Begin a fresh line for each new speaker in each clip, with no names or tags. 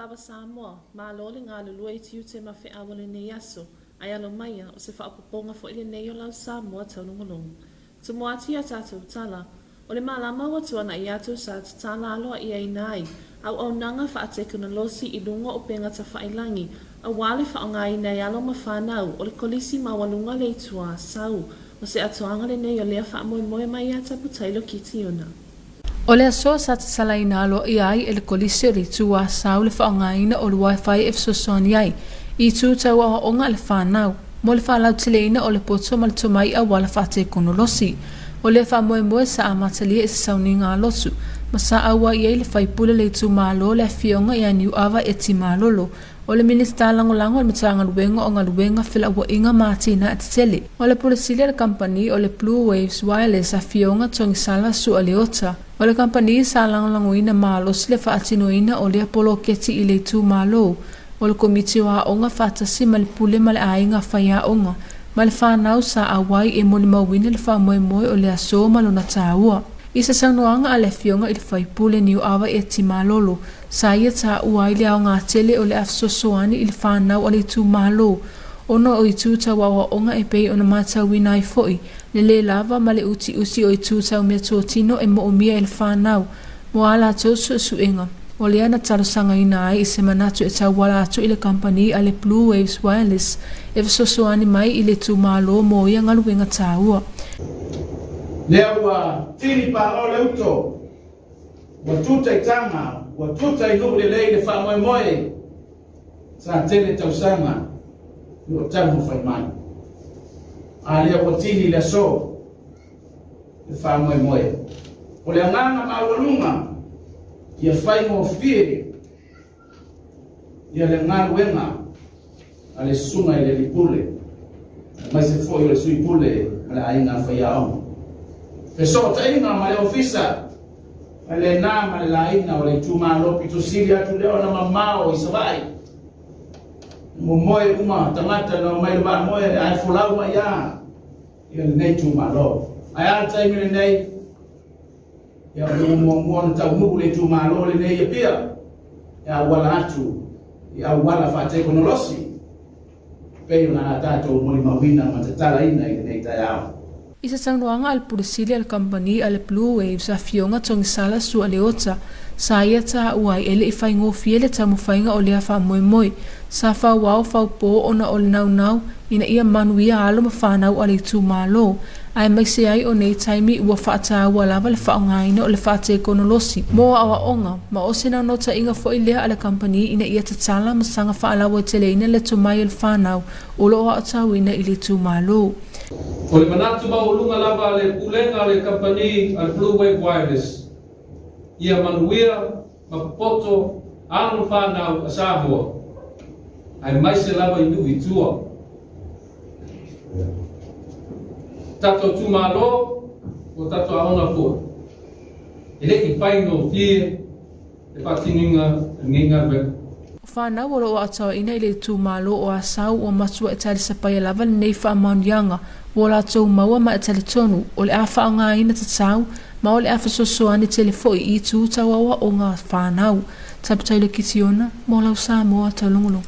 lava Samoa, malo le galulue i tiute ma feau o lenei aso, ae alo maia, o se faaopoopoga foi lenei o lau Samoa taulogologo. Tumu atu i a tatou tala, o le malama ua tuana'i atu sa tatala aloa'iaina ai auaunaga faatekonolosi i luga o upega tafa'ilagi auā le faaaogaina e alo ma fanau o le Kolisi Maualuga le Itu Asau. O se atoaga lenei o lea faamoemoe mai iā Tapu Taylor Kitiona.
O le aso sa tatalaina aloaia ai e le Kolisi o le Itu Asau le faaaogaina o le Wi-Fi e fesoasoani ai i itu tau aoaoga a le fanau mo le faalauteleina o le poto ma le tomai auala faatekonolosi. O lea faamoemoe sa amatalia i se sauniga a lotu ma sa auai ai le faipule le itumalo le afioga ia Niuava Eti Malolo, o le Minisita Lagolago o le Matagaluega o Galuega, Felauaiga ma Atinae Tetele. O le Pule Sili a le kamupani o le Blue Waves Wireless afioga Togisala Sua Leota. O le kamupani sa lagolagoina malosi le faatinoina o lea poloketi i le itumalo o le Komiti o Aoga faatasi ma le Pule ma le Aiga Faiaoga ma le fanau sa auai e molimauina le faamoemoe o le aso ma lona taua. I se saunoaga a le afioga i le faipule Niuava Eti Malolo, sa ia taua ai le aoga tele o le a fesoasoani i le fanau a le itumalo ona o itu tau aoaoga e pei ona matauina ai foi le lē lava ma le utiuti o itu tau meatotino e moomia e le fanau mo a latou suesuega. O lea na talosagaina ai i se manatu e tauala atu i le kamupani a le Blue Waves Wireless e fesoasoani mai i le itumalo mo ia galuega taua.
Lea ua tini paʻo le uto, ua tuta i taga, ua tuta i nuu lelei le faamoemoe sa tele tausaga o lo o taumafai mai. A lea ua tini le aso le faamoemoe. O le agaga maualuga ia faigofie ia le galuega a le susuga i le alii pule, aemaise foi o le sui pule ma le aiga faiaoga. Fesootaiga ma le ofisa ma lena ma le laina o le itumalo pito sili atu lea ona mamao i Savaii. Momoe uma tagata na omai le vaamoe ae folau mai lava ia lenei itumalo. Ae a le taimi lenei? Ia o le ua muamua ona taunuu le itumalo lenei i Apia e auala atu i auala faatekonolosi pei ona a tatou molimauina ma tatalaina i lenei taeao.
I se saunoaga a le Pule Sili a le kamupani a le Blue Waves afioga Togisala Sua Leota, sa ia taua ai e le i faigofie le taumafaiga o lea faamoemoe sa fauao faupō ona o le naunau ina ia manuia alo ma fanau a le itumalo, aemaise ai o nei taimi ua faataua lava le faaaogaina o le faatekonolosi mo aoaoga ma o se naunautaiga foi lea a le kamupani ina ia tatala ma saga faalauaiteleina le tomai o le fanau o lo o aotauina i le itumalo.
O le manatu maualuga lava a le Pulega a le Kamupani a le Blue Wave Wireless, ia manuia ma popoto alo ma fanau a Samoa, aemaise lava i nuu i tua. Tatou itumalo ua tatou aoga foi, e le i faigofie le faatinoina o lenei galuega.
O fanau o lo o aotaoina i le itumalo o Asau ua matua e talisapaia lava lenei faamaoniaga ua latou maua ma e talitonu o le a faaaogaina tatau ma o le a fesoasoani tele foi i itu tau aoaoga a fanau. Taputai Kitiona, mo lau Samoa taulogologo.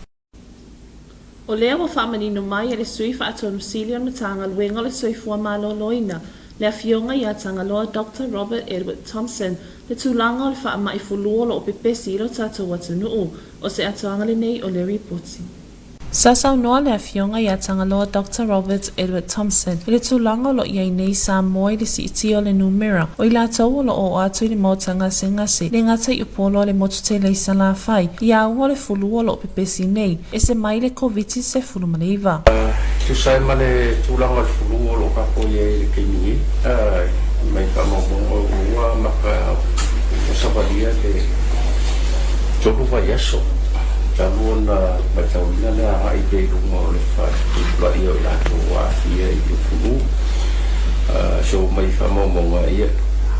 O lea ua faamanino mai e le Sui Faatonu Sili o le Matagaluega o le Soifua Maloloina, le Afioga ia Tagaloa Doctor Robert Edward Thompson, le tulaga o le faamai fulu o lo o pepesi i lo tatou atunuu. O se atoaga lenei o le ripoti. Sa saunoa le Afioga ia Tagaloa Doctor Robert Edward Thompson i le tulaga o lo o i ai nei Samoa i le siitia o le numera o i latou o lo o oo atu i le maota gasegase le gata i Upolu a le motu tele i Salafai i auga o le fulu o lo o pepesi nei ese mai le Koviti-19.
Tusa ai ma le tulaga o le fulu o lo o tatou i ai i le taimi nei, mai faamaumauga ua amata ua savalia le tolu vaiaso talu ona matauina le agai pea i luga o le faatupulaia o i latou ua aafia i le fulu. So mai faamaumauga ia,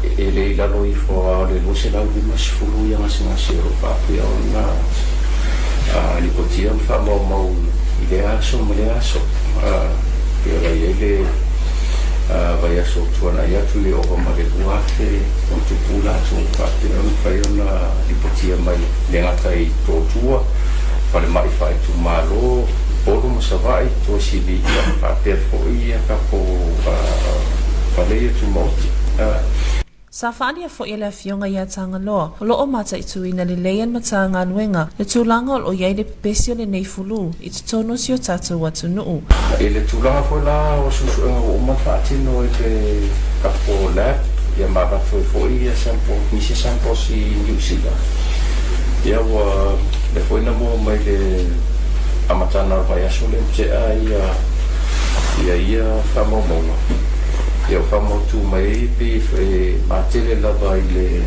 e le i lalo ifo lava o le 250 ia gasegase o lo o faapea ona lipotia ma faamaumau i lea aso ma lea aso. Pei ona i ai le Vaiaso ua tuanai atu le ova ma le 2000 ona tupu latou faapea ona mafai ona lipotia mai le gata i Toatua, falemai faaitumalo, Upolu ma Savaii, Tuasivi ia faapea foi ia tatou fale ia tumaoti.
Sa faaalia foi e le Afioga ia Tagaloa, o lo o mataituina lelei e le Matagaluega le tulaga o lo o i ai le pepesi o lenei fulu i totonu o si o tatou atunuu.
I le tulaga foi la o suesuega ua uma ona faatino i le tatou lab ia ma avatu ai foi ia sample, nisi samples i Niu Sila, ia ua lea foi na maua mai le amataga o le vaiaso lea na tea ia ia ia faamaumauga. Ia ua faamautu mai ai pei e matele lava i le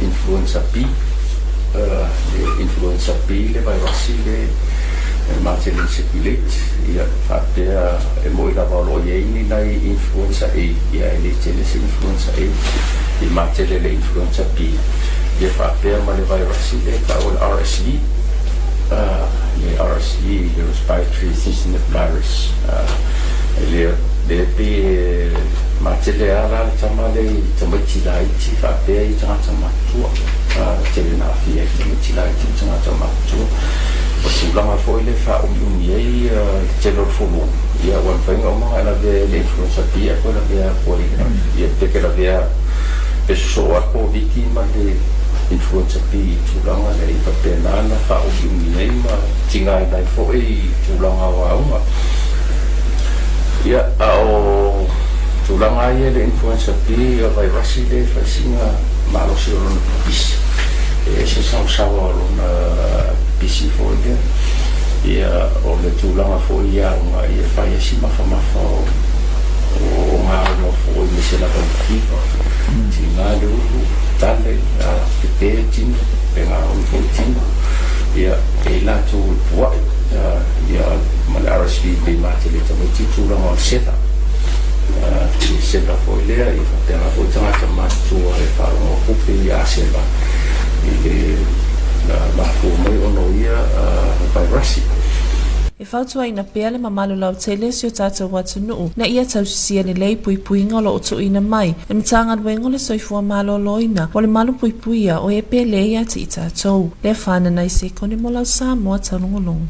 influenza B, le influenza B le vairasi le e matele i circulate, ia faapea e moi lava o lo o i ai ni nai influenza A, ia e le tele se influenza A, e matele le influenza B, ia faapea ma le vairasi le tau o le RSV, le RSV, le respiratory syncytial virus. E le le pei e matele lava la le tama lea i tamaiti laiti faapea i tagata matutua. Tele na aafia i tamaiti laiti ma tagata matutua. O tulaga foi lea e faaumiumi ai le tele o le fulu, ia ua mafai ona uma ona e lavea i le influenza B ae toe lavea atu ai ia pe te lavea pe sosoo lava le Koviti ma le influenza B i tulaga lea e faapena ona faaumiumi ai ma tigaina ai foi i tulaga o aoga. Ia, a o tulaga lava ia i le influenza B, o le vairasi lea e fai sina malosi o lona pipisi. E ese saosaoa o lona pipisi foi lea. Ia, o le tulaga foi i aoga, ia e fai ai si mafamafa o o gaoga foi aemaise lava i le fiva. Tiga le ulu, tale, pepe tino, pe gaoi foi tino. Ia, e i latou e pua'i, ia, ma le RSV pei matele tamaiti tulaga o le sela. Le sela foi lea, ia faapena foi tagata matutua e faalogo atu pe ia sela i le mafua mai ona o ia vairasi.
E fautuaina pea le mamalu lautele o si o tatou atunuu ina ia tausisia lelei puipuiga o lo o tuuina mai e le Matagaluega o le Soifua Maloloina mo le malupuipuia o e pele ia te i tatou. Lea whanana i sekone mo lau Samoa taulogologo.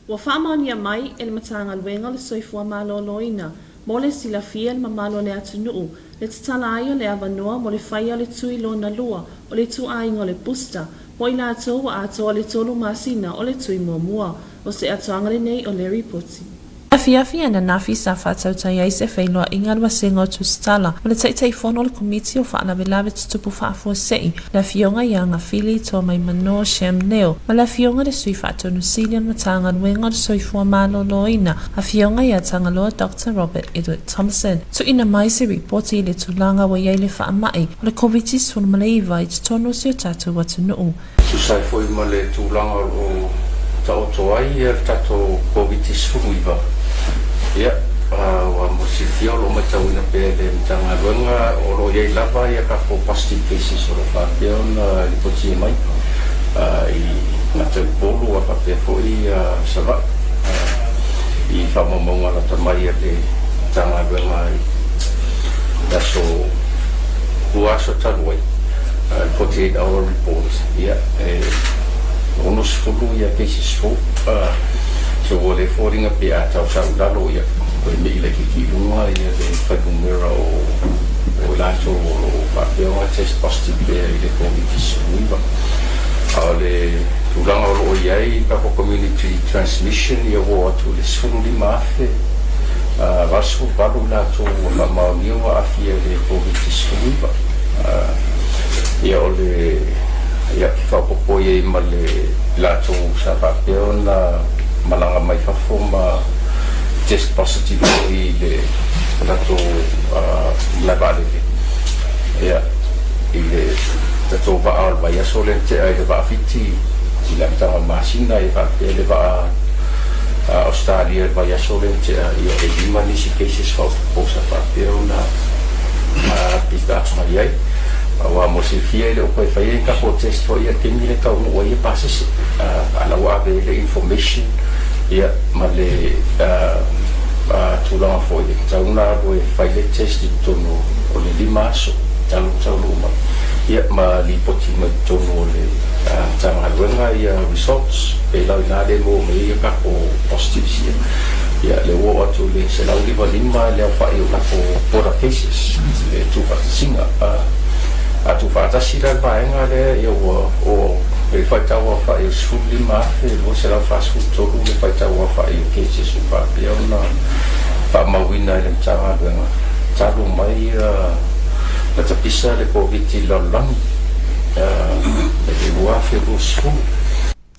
Ua faamaonia mai e le Matagaluega o le Soifua Maloloina mo le silafia le mamalu o le atunuu le tatala ai o le avanoa mo le faia o le tui lona lua o le ituaiga o le booster mo i latou ua atoa le tolu masina o le tui muamua. O se atoaga lenei o le Ripoti. Afiafi ananafi sa faatautai ai se feiloaiga a le Vasega o Tusitala ma le Taitaifono o le Komiti o Faalavelave Tutupu Faafuasei, le Afioga ia Gafili Toamaimanoa Shem Neo ma le Afioga i le Sui Faatonu Sili o le Matagaluega o le Soifua Maloloina, Afioga ia Tagaloa Doctor Robert Edward Thompson. Tuuina mai se ripoti i le tulaga ua i ai le faamai o le Koviti-19 i totonu o si o tatou atunuu.
Tusa ai foi ma le tulaga o lo o taoto ai le tatou Koviti-19, ia, ua mo silafia o lo o matauina pea e le Matagaluega o lo o i ai lava ia tatou positive cases o lo o faapea ona lipotia mai i gata i Upolu a faapea foi Savaii i faamaumauga lata mai a le Matagaluega i le aso lua aso talu ai. 48 hour report, ia, e 60 ia cases fou. So ua le foliga pe a tau sau i lalo, ia, toe mei laitiiti i luga ia le fuainumera o o i latou o lo o faapea ona test positive pea i le Covid-19. A o le tulaga o lo o i ai tatou community transmission, ia ua oo atu i le 15,000 88 i latou ua faamaonia ua aafia i le Covid-19. Ia o le ia faaopoopo i ai ma le latou sa faapea ona malaga mai fafo ma test positive foi i le latou malae vaalele ia i le tatou vaa o le vaiaso lea na tea i le vaa Fiti i le amataga o le masina ia faapea le vaa Ausetalia i le vaiaso lea na tea ia e lima nisi cases faaopoopo sa faapea ona pick up mai ai. Aua mo le silafia e le o toe faia ni tatou test foi ia i le taimi lea e taunuu ai pasese. A la ua ave ai le information ia ma le tulaga foi e tatau ona alu e fai le test i totonu o le 5 aso talu ona taunuu mai, ia ma lipoti mai totonu o le Matagaluega ia results. Pei la o i ina lea e maua mai ai ia tatou positives ia. Ia lea ua oo atu i le 155 le aofai o tatou border cases i le tuufaatasiga. A tuufaatasi la le vaega lea, ia ua oo i le faitau aofai o le 15,243 le faitau aofai o cases ua faapea ona faamauina e le Matagaluega talu mai na tapisa le Koviti i le lalolagi i le 2020.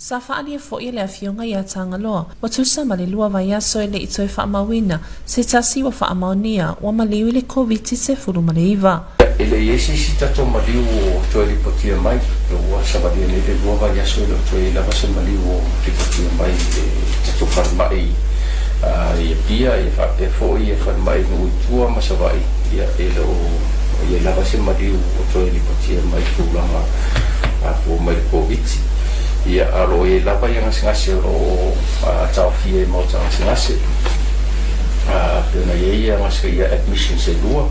Sa faaalia foi e le Afioga ia Tagaloa, ua tusa ma le lua vaiaso e le i toe faamauina se tasi ua faamaonia ua maliu i le Koviti-19.
E le i i ai se isi tatou maliu o toe lipotia mai, ua savalia nei le lua vaiaso e le o toe i ai lava se maliu o lipotia mai i le tatou falemai i Apia, ia faapea foi ia falemai i nuu i tua ma Savaii, ia e le o i ai lava se maliu o toe lipotia mai i tulaga fua mai i le Koviti. Ia, a o lo o i ai lava ia gasegase o lo o taofia i maota gasegase, pei ona i ai ia gasega ia admissions e lua,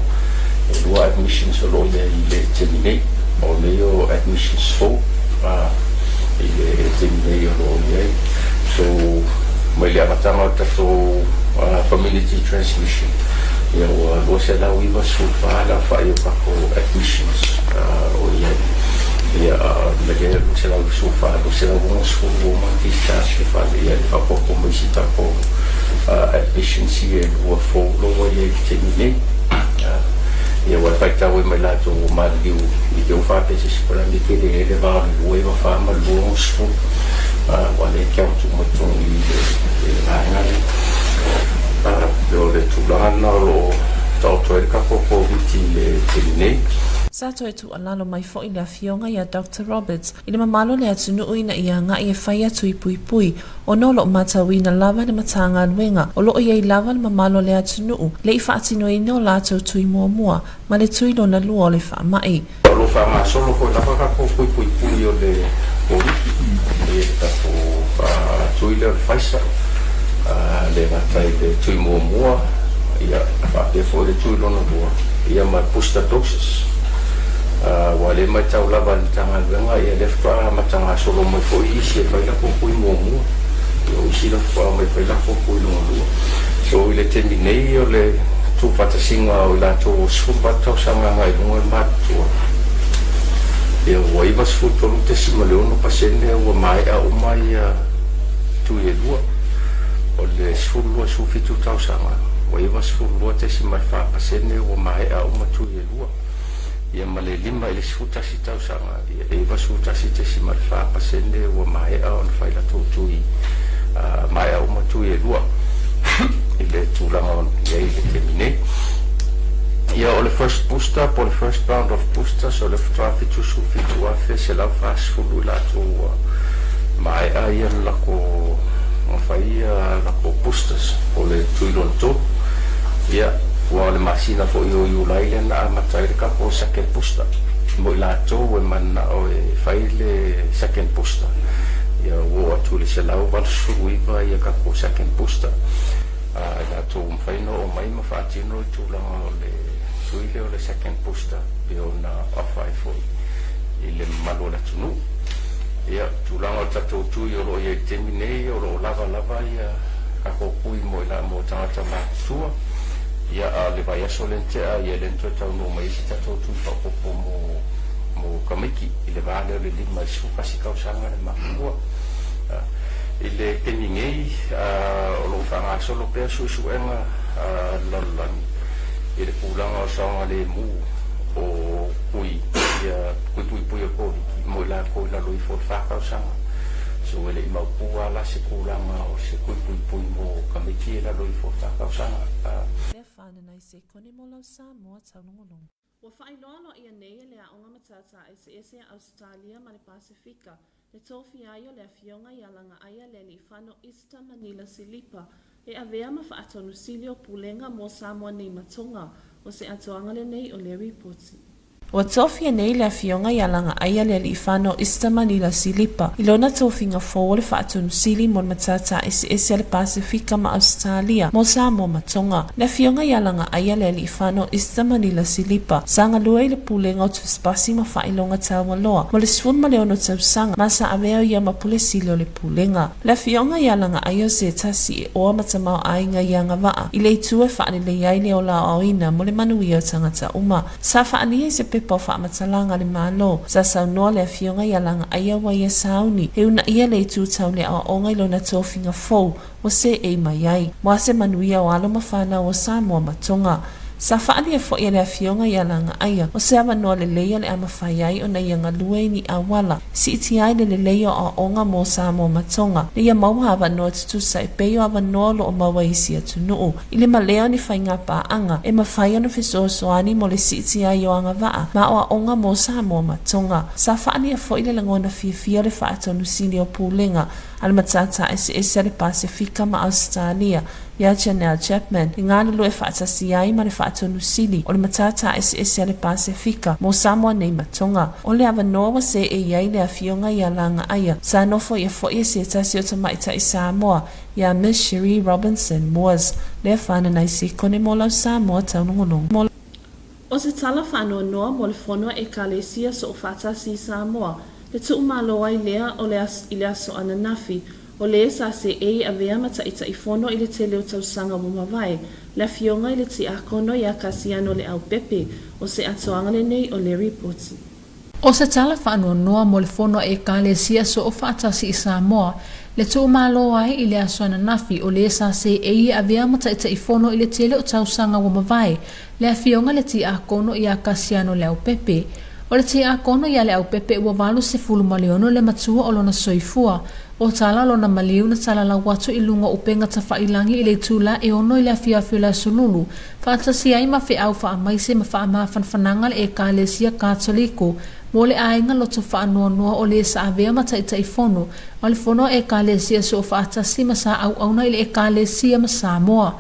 e lua admissions o lo o i ai i le taimi nei. O nei o admissions fou i le taimi nei o lo o i ai. So, mai le amataga o le tatou community transmission, ia ua 294 le aofai o tatou admissions o i ai. Ia, mai le 294, 260 ua uma ona discharge le fale, ia le faaopoopo ma isi tatou admissions ia e lua fou lo ua i ai i le taimi nei. Ia ua faitau ai mai latou ua maliliu i te faapea se isi polani tele ai le va o le 24 ma le 20, ua le count uma i totonu i le vaega lea. O le tulaga lena o lo o taoto ai le tatou Koviti i le taimi nei.
Sa toe tuualalo mai foi le Afioga ia Doctor Roberts i le mamalu o le atunuu ina ia agai e fai atu i puipui ona o lo o matauina lava le Matagaluega o lo o i ai lava le mamalu o le atunuu le i faatinoina o latou tui muamua ma le tui lona lua o le faamai.
O lo o faagasolo foi lava tatou tui puipui o le Koviti i le tatou tui lea o le Pfizer, le gata i le tui muamua ia faapea foi le tui lona lua ia ma booster doses. Ua le matau lava e le Matagaluega ia lea faatoa amata gasolo mai foi isi e fai latou tui muamua, ia o isi la faatoa omai e fai latou tui lona lua. So i le taimi nei o le tuufaatasiga o i latou ua 18 tausaga agai i luga le matutua, ia ua 93.6% ua maea uma ia tui e lua. O le 12 17 tausaga ua 92.4% ua maea uma tui e lua. Ia ma le 5 i le 11 tausaga, ia e 91.4% ua maea ona fai latou tui, maea uma tui e lua i le tulaga o i ai i le taimi nei. Ia o le first booster po o le first round of boosters o le faatoa 77,140 i latou ua maea ia le latou ona fai ia latou boosters po o le tui lona tolu. Ia ua o le masina foi o Iulai lea na amata ai le tatou second booster mo i latou e mananao e fai le second booster. Ia ua oo atu i le 189 ia tatou second booster i latou ua mafai ona oo mai ma faatino le tulaga o le tui lea o le second booster pei ona offer ai foi i le mamalu o le atunuu. Ia, tulaga o le tatou tui o lo o i ai i le taimi nei, o lo o lava lava ia tatou tui mo i mo tagata matutua. Ia, a o le vaiaso lea na tea, ia lea na toe taunuu mai ai se tatou tui faaopoopo mo mo tamaiti i le va lea o le 5 i le 11 tausaga le matutua. I le taimi nei, o lo o faagasolo pea suesuega a le lalolagi i le tulaga o saogalemu o tui ia tui puipui o Koviti mo i latou i lalo ifo o le fa tausaga. So e le i mautu lava la se tulaga o se tui puipui mo tamaiti i lalo ifo o le fa tausaga.
Lea whananai se kone mo lau Samoa taulogologo. Ua faailoa aloaia nei e le Aoga Matata Eseese a Ausetalia ma le Pasefika le tofia ai o le Afioga ia Lagaaia Lealiifano Easter Manila Silipa e avea ma Faatonu Sili o Pulega mo Samoa nei ma Tonga. O se atoaga lenei o le Ripoti. Ua tofia nei le Afioga ia Lagaaia Lealiifano Easter Manila Silipa i lona tofiga fou o le Faatonu Sili mo le Matata Eseese a le Pasefika ma Ausetalia mo Samoa ma Tonga. Le Afioga ia Lagaaia Lealiifano Easter Manila Silipa sa galue i le Pulega o Tusipasi ma Faailoga Taualoa mo le 16 tausaga ma sa avea ia ma Pule Sili o le Pulega. Le Afioga ia Lagaaia o se tasi e oa ma tamaoaiga i agavaa i le itu e faalelei ai le ola aoaoina mo le manuia o tagata uma. Sa faaalia i se pepa o faamatalaga a le Malo, sa saunoa le Afioga ia Lagaaia ua ia sauni e uunaia le itu tau le aoaoga i lona tofiga fou ua seei mai ai, mo a se manuia o alo ma fanau o Samoa ma Tonga. Sa faaalia foi e le Afioga ia Lagaaia o se avanoa lelei o le a mafai ai ona ia galue i ni auala siitia ai le lelei o aoaoga mo Samoa ma Tonga, ina ia maua avanoa tutusa e pei o avanoa o lo o maua i isi atunuu. I le malea o ni faiga paaga e mafai ona fesoasoani mo le siitia ai o agavaa ma aoaoga mo Samoa ma Tonga. Sa faaalia foi le lagona fiafia o le Faatonu Sili o Pulega a le Matata Eseese a le Pasefika ma Ausetalia iā Janelle Chapman e galulue faatasi ai ma le Faatonu Sili o le Matata Eseese a le Pasefika mo Samoa nei ma Tonga. O le avanoa ua seei ai le Afioga ia Lagaaia sa nofoia foi e se tasi o tamaitai Samoa Iā Miss Cherie Robinson Moores lea whananai sekone mo lau Samoa taulogologo. O se tala faanoanoa mo le fono a Ekalesia Soofaatasi i Samoa, le tuumalo ai lea o le i le aso ananafi, o le sa seei avea ma Taitaifono i le tele o tausaga ua mavae, le Afioga i le Tiakono iā Kasiano Leaupepe, o se atoaga lenei o le ripoti.
O se tala faanoanoa mo le fono a Ekalesia Soofaatasi i Samoa, le tuumalo ai i le aso ananafi o le sa seei e avea ma Taitaifono i le tele o tausaga ua mavae, le Afioga i le Tiakono ia Kasiano Leaupepe. O le Tiakono ia Leaupepe ua 86 le matua o lona soifua. O tala o lona maliu na talalau atu i luga o upega tafailangi i le itula e ono i le afiafi o le Aso Lulu, faatasi ai ma feau faamaise ma faamafanafanaga le Ekalesia Katoliko mo le aiga loto faanoanoa o le sa avea ma Taitaifono o le Fono a Ekalesia Soofaatasi ma sa auauna i le Ekalesia ma Samoa.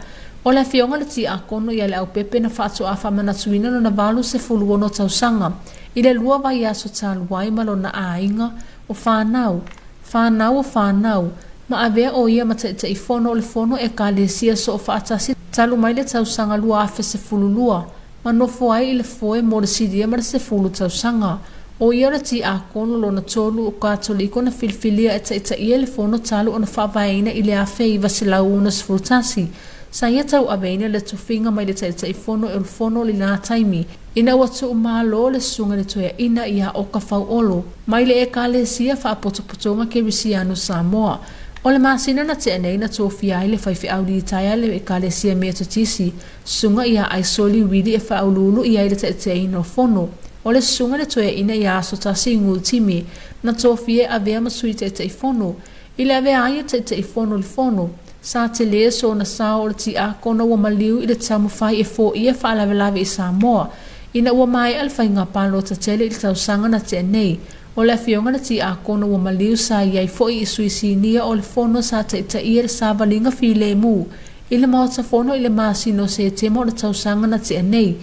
O le Afioga i le Tiakono ia Leaupepe na faatoa faamanatuina lona 86 tausaga i le lua vaiaso talu ai ma lona aiga o fanau, fanau o fanau, ma avea ʻo ia ma Taitaifono o le Fono Ekalesia Soofaatasi talu mai le tausaga 2012, ma nofo ai i le foe mo le silia ma le 10 tausaga. ʻO ia o le Tiakono lona tolu o Katoliko na filifilia e taitaia le Fono talu ona faavaeina i le 1961. Sa ia tauaveina le tofiga mai le Taitaifono o le Fono i lena taimi, ina ua tuumalo le Susuga i le Toeaina ia Oka Fauolo mai le Ekalesia Faapotopotoga Kerisiano Samoa. O le masina na tea nei na tofia ai le faifeau litaea le Ekalesia Metotisi, Susuga ia Aisoli Wili e faauluulu i ai le taitaiina o fono. O le Susuga i le Toeaina ia Asotasi Ngutimi na tofia e avea ma Sui Taitaifono. I le avea ai o Taitaifono i le fono, sa tele sona sao o le tiakono ua maliu i le taumafai e foia faalavelave i Samoa ina ua maea le faiga palota tele i le tausaga na tea nei. O le afioga i le tiakono ua maliu sa i ai foi i sui sinia o le fono sa taitaia le savaliga filemu i le Maota Fono i le masina o Setema o le tausaga na tea nei,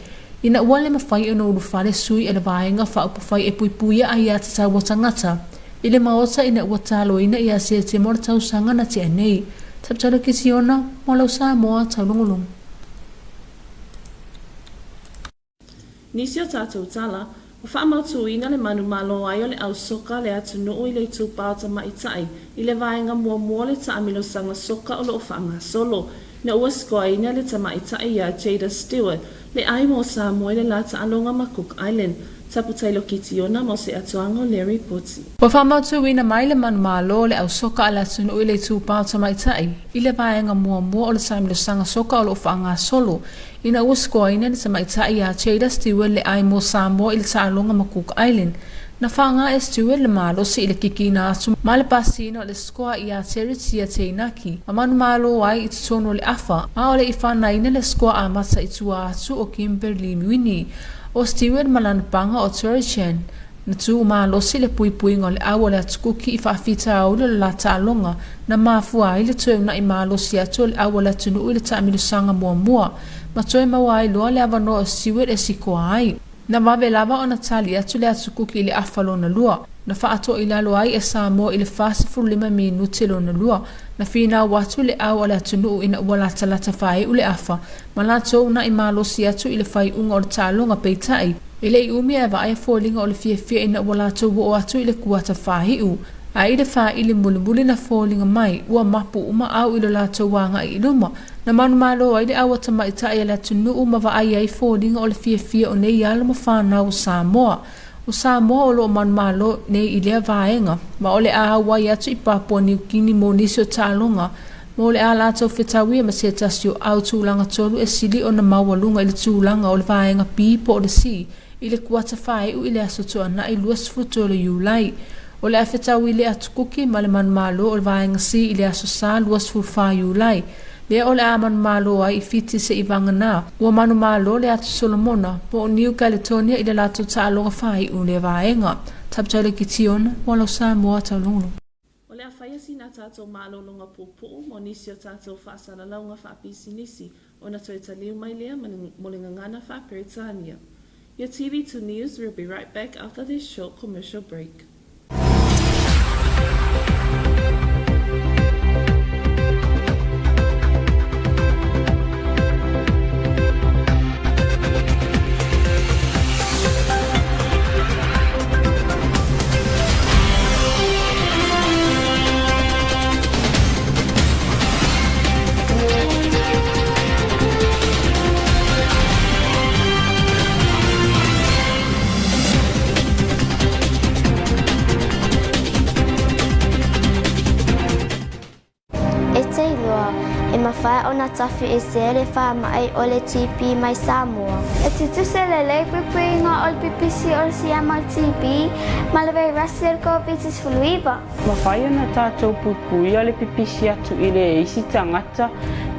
ina ua le mafai ona ulufale sui a le Vaega Faaupufai e Puipuia Aiatatau a Tagata i le Maota ina ua taloina ia Setema o le tausaga na tea nei. Taputalo Kitiona, mo lau Samoa taulogologo.
Nisi o tatou tala, ua faamautuina le manumalo ai o le au soka a le atunuu i le itupa o tamaitai i le vaega muamua o le taamilosaga soka o lo o faagasolo. Ina ua sikoaina le tamaitai ia Jada Stewart le ai mo Samoa i le la taaloga ma Cook Island. Taputailo Kitiona mo se atoaga o le ripoti.
Ua faamautuina mai le manumalo o le au soka a le atunuu i le itupa o tamaitai i le vaega muamua o le taamilosaga soka o lo o faagasolo Ina ua sikoaina le tamaitai ia Jada Stewart le ai mo Samoa i le taaloga ma Cook Island, na faga e Stewart le malosi i le kikina atu ma le pasina o le sikoa ia Teretia Teinaki ma manumalo ai i totonu o le afa, a o le i fanaina le sikoa amata i tua atu o Kimberly Mwini. O Stewart ma lana paga o Tori Chan, Na tū malosi le puipuiga o le au o le atukuki i faafitauli o le la taaloga na mafua ai le toe unaʻi malosi atu o le au o le atunuu i le taamilosaga muamua ma toe maua ai loa le avanoa o Stewart e sikoa ai. Na vave lava ona tali atu le Atu Kuki i le afa lona lua, na faatoa i lalo ai e Samoa i le 45 minute lona lua, na finau atu le au a le atunuu ina ua latalata faaiu le afa, ma latou na'i malosi atu i le faaiuga o le taaloga peitai, e le i umi ae vaaia foliga o le fiafia ina ua latou oo atu i le kuata faaiu. A i le faili mulimuli na foliga mai, ua mapu uma au i lo latou agai i luma, Na manumalo ai le au a tamaitai a le atunuu ma vaai ai foliga o le fiafia o nei alo ma fanau o Samoa. O Samoa o lo o manumalo nei i lea vaega, ma o le a auai atu i Papua Niu Kini mo nisi o taaloga mo le a latou fetauia ma se tasi o au tulaga tolu e sili ona maualuga i le tulaga o le vaega B po o le C i le kuata faaiu i le Aso Toonai 23 Iulai. O le a fetaui le Atukuki ma le manumalo o le Vaega C i le Aso Sa 24 Iulai. Lea o le a manumalo ai i Fiti se'i vagana. Ua manumalo le Atu Solomona po o New Caledonia i le latou taaloga faaiu lea vaega. Taputaila Kitiona, Moa Samoa Taulogologo.
O le a faia sina tatou malologa puupuu mo nisi o tatou faasalalauga faapisinisi ona toe taliu mai lea mo le gagana faa-Peretania. Your TV2 News will be right back after this short commercial break.
E te iloa, e mafai ona tawhi ese le faamai o le TB mai Samoa. E tutusa lelei puipuiga o le pipisi o le siama o le TB ma le vairasi o le Koviti-19.
Mafai ona tatou puipuia le pipisi atu i le isi tagata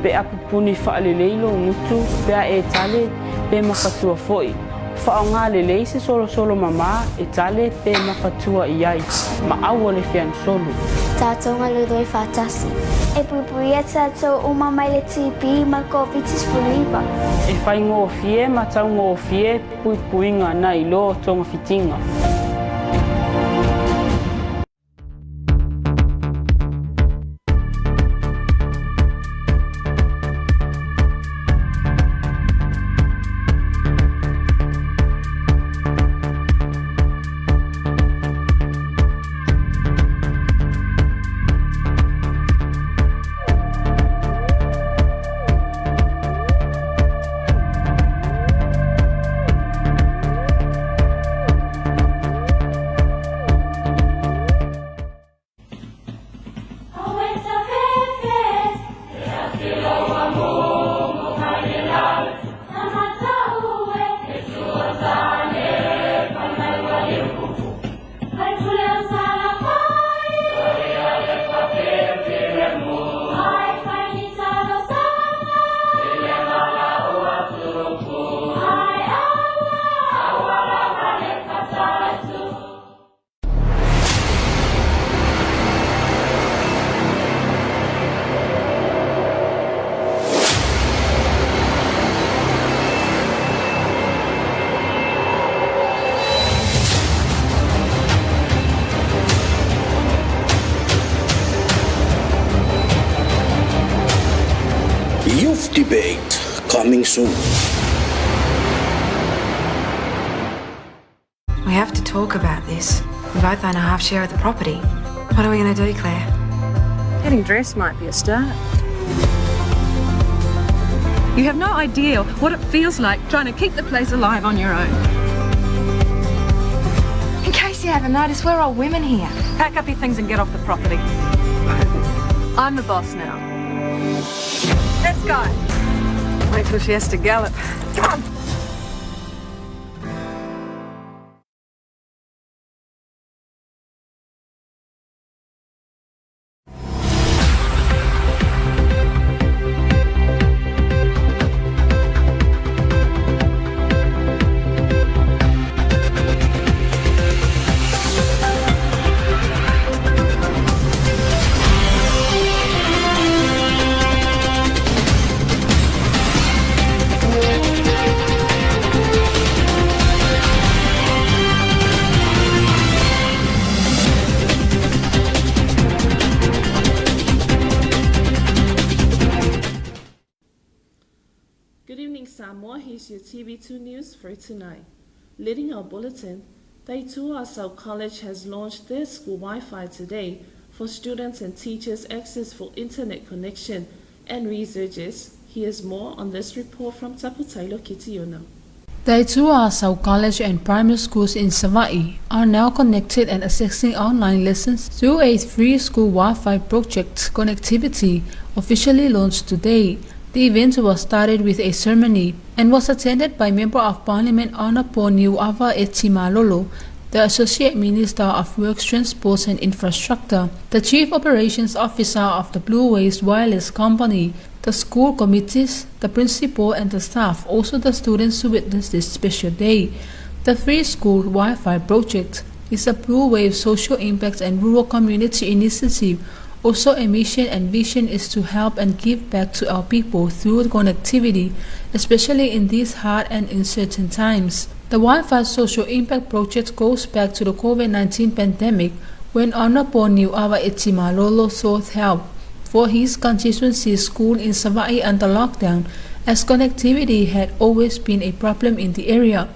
pe a pupuni faalelei lou gutu pe a e tale pe mafatua foi. Faaaoga lelei se solosolo mamā e tale pe mafatua i ai, ma aua le feansolo.
Tatou galulue faatasi.
E puipuia tatou uma mai le TB ma le Koviti-19.
E faigofie ma taugofie puipuiga nai lo togafitiga.
Youth Debate coming soon.
We have to talk about this. We both own a half share of the property. What are we going to do, Claire?
Getting dressed might be a start. You have no idea what it feels like trying to keep the place alive on your own.
In case you haven't noticed, we're all women here.
Pack up your things and get off the property. I'm the boss now. Let's go. Wait till she has to gallop. Come on.
here's your TV2 News for tonight. Leading our bulletin, Taitua South College has launched their school Wi-Fi today for students and teachers access for internet connection and researchers. Here's more on this report from Taputailo Kitiona.
The South College and primary schools in Savaii are now connected and accessing online lessons through a free school Wi-Fi project connectivity officially launched today. The event was started with a ceremony and was attended by Member of Parliament Honorable Niuava Eti Malolo, the Associate Minister of Works, Transport and Infrastructure, the Chief Operations Officer of the BlueWave Wireless Company, the school committees, the principal and the staff, also the students who witnessed this special day. The free school Wi-Fi project is a BlueWave social impact and rural community initiative. Also, a mission and vision is to help and give back to our people through connectivity, especially in these hard and uncertain times. The Wi-Fi social impact project goes back to the COVID-19 pandemic when Honorable Niuava Eti Malolo sought help for his constituency school in Savaii under lockdown, as connectivity had always been a problem in the area.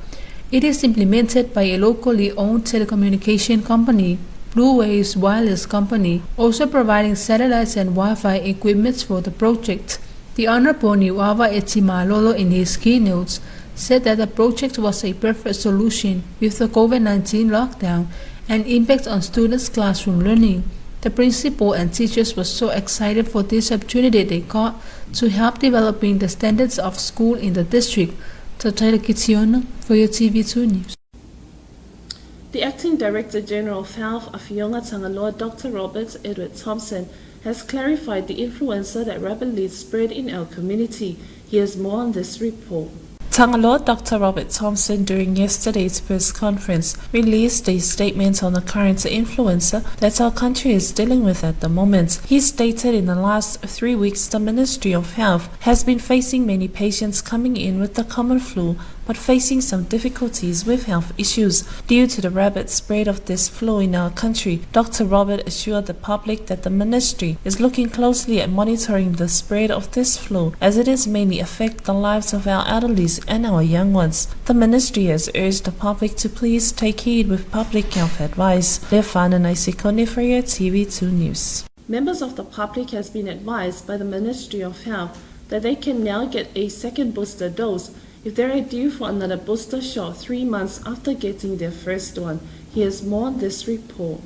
It is implemented by a locally owned telecommunication company, BlueWaves Wireless Company, also providing satellites and Wi-Fi equipment for the project. The Honorable Niuava Eti Malolo in his keynotes said that the project was a perfect solution with the COVID-19 lockdown and impact on students' classroom learning. The principal and teachers were so excited for this opportunity they got to help developing the standards of school in the district. Tataila Kitiona for your TV2 News.
The Acting Director General of Health, Afioga Tagaloa Dr. Robert Edward Thompson, has clarified the influenza that rapidly spread in our community. Here's more on this report.
Tagaloa Dr. Robert Thompson, during yesterday's press conference, released a statement on the current influenza that our country is dealing with at the moment. He stated in the last 3 weeks the Ministry of Health has been facing many patients coming in with the common flu, but facing some difficulties with health issues due to the rapid spread of this flu in our country. Dr. Robert assured the public that the ministry is looking closely at monitoring the spread of this flu, as it is mainly affect the lives of our elderly and our young ones. The ministry has urged the public to please take heed with public health advice. Lefana Naisikone for your TV2 News.
Members of the public has been advised by the Ministry of Health that they can now get a second booster dose if they are due for another booster shot 3 months after getting their first one. Here's more on this report.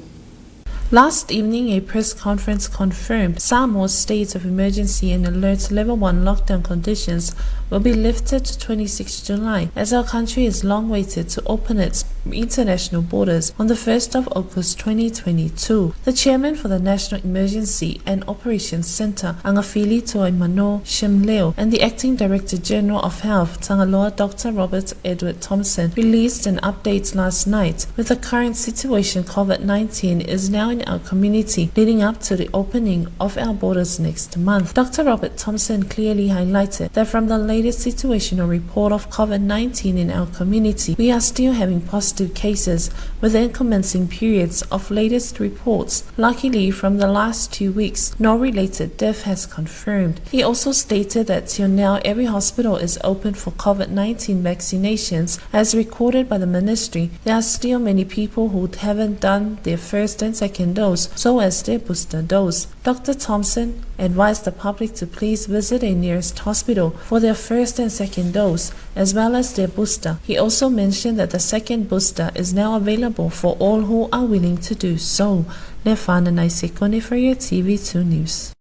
Last evening, a press conference confirmed Samoa's state of emergency and alert level 1 lockdown conditions will be lifted to 26 July, as our country is long waited to open its international borders on the 1st of August 2022. The chairman for the National Emergency and Operations Center, Agafili Toaimano Shem Leo, and the Acting Director General of Health, Tagaloa Dr. Robert Edward Thompson, released an update last night with the current situation COVID-19 is now in our community leading up to the opening of our borders next month. Dr. Robert Thompson clearly highlighted that from the latest situational report of COVID-19 in our community, we are still having positive cases within commencing periods of latest reports. Luckily, from the last 2 weeks, no related death has confirmed. He also stated that till now every hospital is open for COVID-19 vaccinations. As recorded by the ministry, there are still many people who haven't done their first and second dose, so as their booster dose. Dr. Thompson advised the public to please visit a nearest hospital for their first and second dose, as well as their booster. He also mentioned that the second booster is now available for all who are willing to do so. Lefana Naisekone for your TV2 News.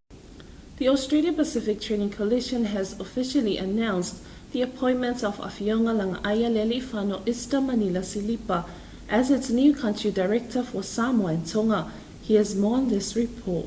The Australia Pacific Training Coalition has officially announced the appointment of Afioga Laga'aia Lealiifano Ista Manila Silipa as its new country director for Samoa and Tonga. Here's more on this report.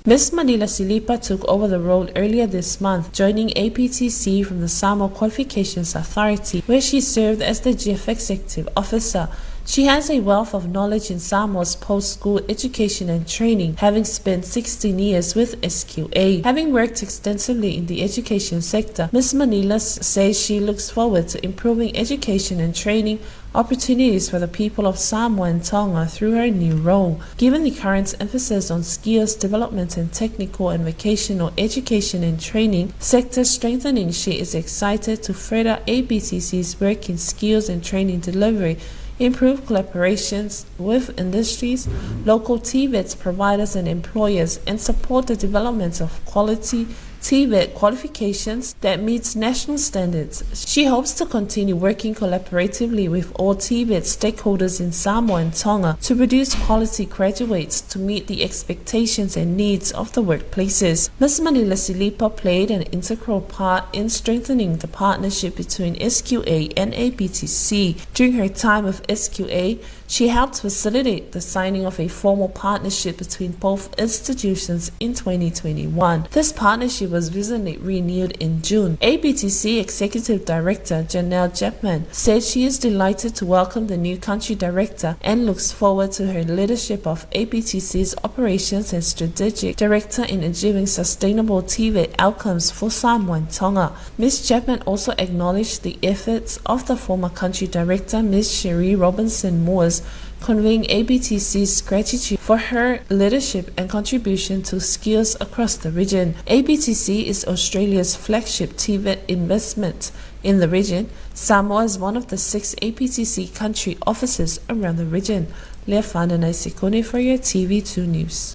Ms. Manila Silipa took over the role earlier this month, joining APTC from the Samoa Qualifications Authority, where she served as the Chief Executive Officer. She has a wealth of knowledge in Samoa's post-school education and training, having spent 16 years with SQA. Having worked extensively in the education sector, Ms. Manila says she looks forward to improving education and training opportunities for the people of Samoa and Tonga through her new role. Given the current emphasis on skills development and technical and vocational education and training sector strengthening, she is excited to further ABTC's work in skills and training delivery improve collaborations with industries, local TVETs providers and employers, and support the development of quality TVET qualifications that meets national standards. She hopes to continue working collaboratively with all TVET stakeholders in Samoa and Tonga to produce quality graduates to meet the expectations and needs of the workplaces. Ms. Manila Silipa played an integral part in strengthening the partnership between SQA and ABTC. During her time with SQA, she helped facilitate the signing of a formal partnership between both institutions in 2021. This partnership was recently renewed in June. ABTC Executive Director Janelle Chapman said she is delighted to welcome the new country director and looks forward to her leadership of ABTC's operations and strategic director in achieving sustainable TVET outcomes for Samoa and Tonga. Ms. Chapman also acknowledged the efforts of the former country director, Ms. Cherie Robinson Moores, conveying ABTC's gratitude for her leadership and contribution to skills across the region. ABTC is Australia's flagship TVET investment in the region. Samoa is one of the six ABTC country offices around the region. Leafana Naisikone for your TV2 News.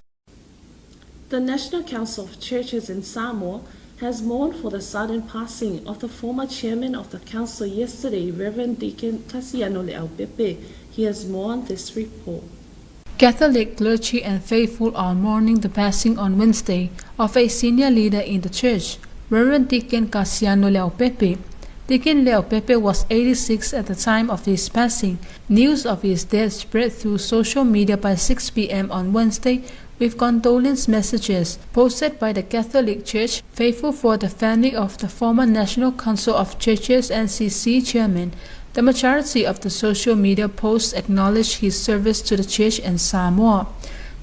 The National Council of Churches in Samoa has mourned for the sudden passing of the former chairman of the council yesterday, Reverend Deacon Kasiano Leaupepe. He has mourned this report.
Catholic clergy and faithful are mourning the passing on Wednesday of a senior leader in the church, Reverend Deacon Kasiano Leaupepe. Deacon Leaupepe was 86 at the time of his passing. News of his death spread through social media by 6 p.m. on Wednesday with condolence messages posted by the Catholic Church, faithful for the family of the former National Council of Churches NCC chairman. The majority of the social media posts acknowledged his service to the church and Samoa.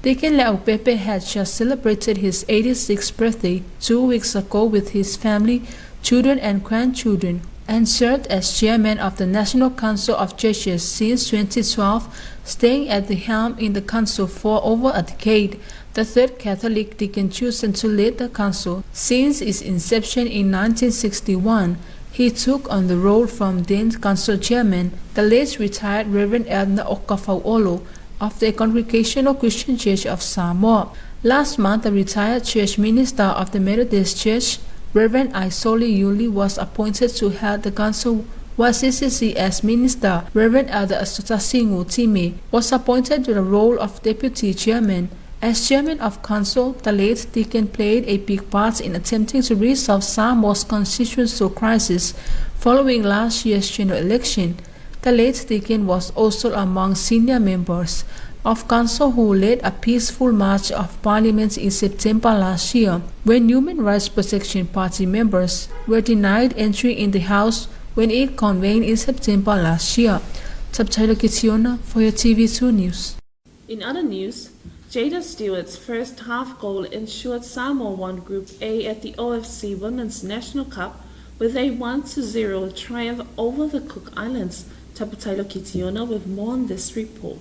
Deacon Leaupepe had just celebrated his 86th birthday 2 weeks ago with his family, children and grandchildren, and served as chairman of the National Council of Churches since 2012, staying at the helm in the council for over a decade, the third Catholic deacon chosen to lead the council since its inception in 1961. He took on the role from then council chairman, the late retired Reverend Elder Okafauolo of the Congregational Christian Church of Samoa. Last month, the retired church minister of the Methodist Church, Reverend Aisoli Iuli, was appointed to head the council while CCC as minister, Reverend Elder Asotasi Time, was appointed to the role of deputy chairman. As chairman of council, the late deacon played a big part in attempting to resolve Samoa's constitutional crisis following last year's general election. The late deacon was also among senior members of council who led a peaceful march of parliament in September last year, when Human Rights Protection Party members were denied entry in the House when it convened in September last year. Subtitle Kitiona for your TV2 News.
In other news, Jada Stewart's first half goal ensured Samoa won Group A at the OFC Women's National Cup with a 1-0 triumph over the Cook Islands. Taputailo Kitiona with more on this report.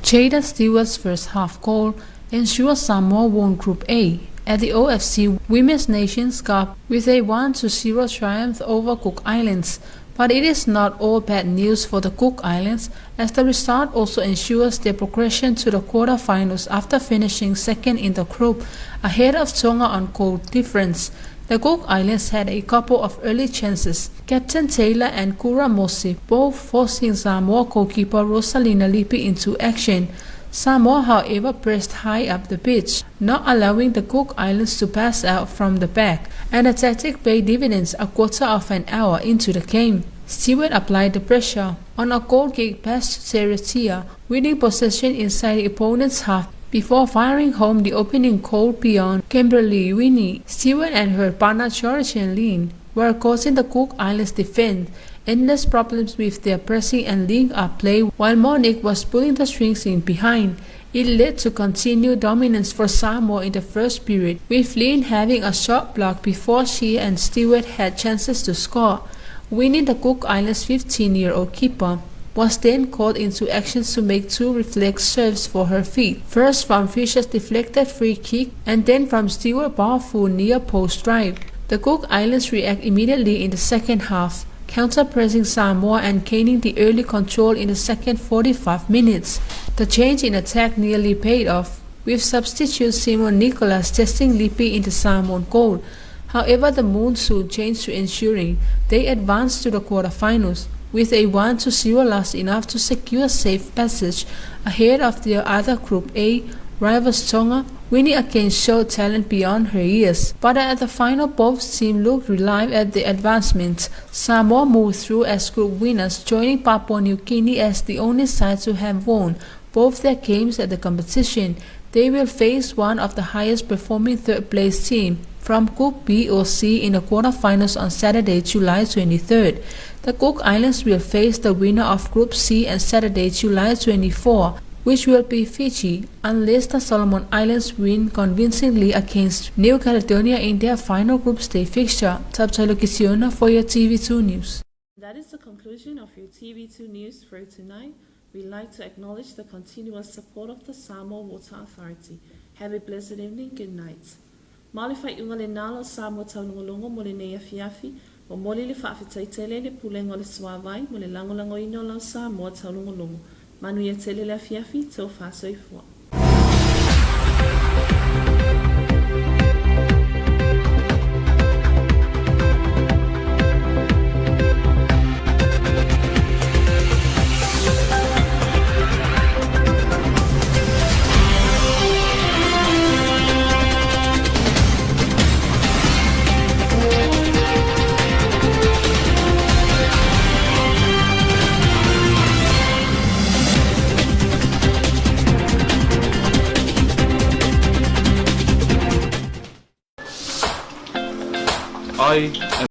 Jada Stewart's first half goal ensured Samoa won Group A at the OFC Women's Nations Cup with a 1-0 triumph over Cook Islands. But it is not all bad news for the Cook Islands, as the result also ensures their progression to the quarterfinals after finishing second in the group, ahead of Tonga on goal difference. The Cook Islands had a couple of early chances, Captain Taylor and Kura Mosi both forcing Samoa goalkeeper Rosalina Lipi into action. Samoa, however, pressed high up the pitch, not allowing the Cook Islands to pass out from the back, and the tactic paid dividends a quarter of an hour into the game. Stewart applied the pressure on a goal kick pass to Teretia, winning possession inside the opponent's half before firing home the opening goal beyond Kimberly Winnie. Stewart and her partner Georgian Lin were causing the Cook Islands defense endless problems with their pressing and link-up play, while Monique was pulling the strings in behind. It led to continued dominance for Samoa in the first period, with Lin having a shot block before she and Stewart had chances to score, winning the Cook Islands' 15-year-old keeper.
was then called into action to make two reflex serves for her feet. First from Fisher's deflected free kick and then from Stewart Barfu near post drive. The Cook Islands react immediately in the second half, counter-pressing Samoa and gaining the early control in the second 45 minutes. The change in attack nearly paid off, with substitute Simon Nicholas testing Lippy in the Samoan goal. However, the mood soon changed to ensuring they advanced to the quarterfinals, with a 1-0 loss enough to secure safe passage ahead of their other Group A rivals Tonga, winning against showed talent beyond her years. But at the final, both teams looked relieved at the advancement. Samoa moved through as group winners, joining Papua New Guinea as the only side to have won both their games at the competition. They will face one of the highest performing third-place team from Group B or C in the quarterfinals on Saturday, July 23rd. The Cook Islands will face the winner of Group C on Saturday, July 24, which will be Fiji, unless the Solomon Islands win convincingly against New Caledonia in their final group stage fixture. Taptalo Kisiona for your TV2 News.
That is the conclusion of your TV2 News for tonight. We'd like to acknowledge the continuous support of the Samoa Water Authority. Have a blessed evening. Good night. Ma o le faaiuga lenā o Samoa Taulogologo mo lenei afiafi, momoli le faafetai tele i le Pulega o le Suavai mo le lagolagoina o lau Samoa Taulogologo. Manuia tele le afiafi, tofa soifua.
I am